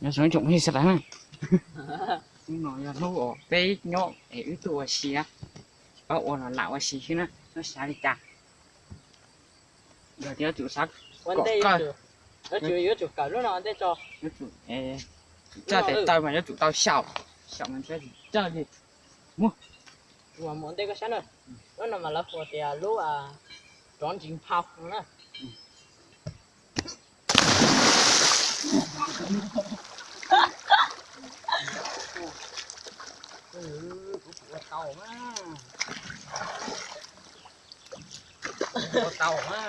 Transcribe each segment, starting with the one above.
Nyob zoo ib tsoom phooj ywg sawv daws na, hnub no yog hnub uas peb nyob es wb tuaj ua si, tsis paub ua los lam ua si xwb na, nyob xyav li cas. Yog tias yuav tsum xav kom kawg, yuav tsum kawm lub no ntej tso, yuav tsum, tsum txawj tes taw mas yuav tsum tau xyaum, xyaum mas thiaj tsis tsawg li. Muab, mus ntej koj saib na, lub no mas lawv hu tias lub rov ntsis phau no na. Kuv ua tau na, ua tau na.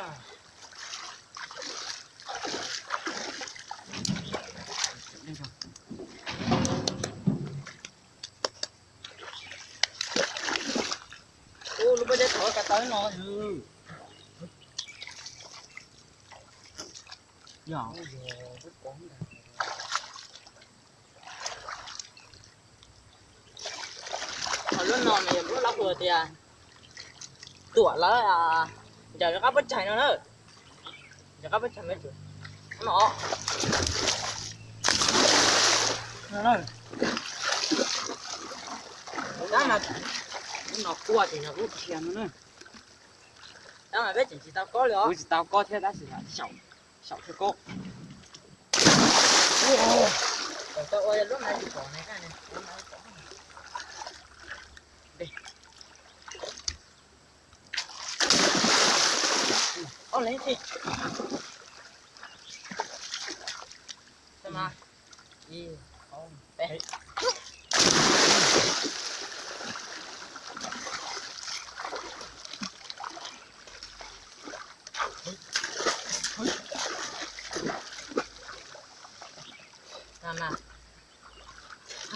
Ub, lub pob zeb thaum ka tawv no. Yog, lub no mas yog lub lawv hu tias tuam lawv ncaws rov qab pob tsaig no na. Ncaws rov qab pob tsaig me, no, tab mas lub no quaj ces yog lub dhia no na. Tab mas peb tseem tsis tau kob li os. Kuv tsis tau kob thiab tab sis xyaum thiaj kob. Tau ua lub no tsis pom ne. Ob leeg thiab.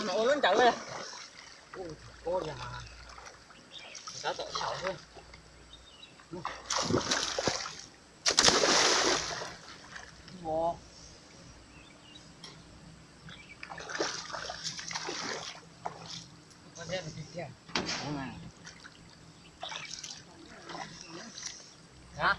Ua lub ncaws, tab tom xyaum xwb. Hả?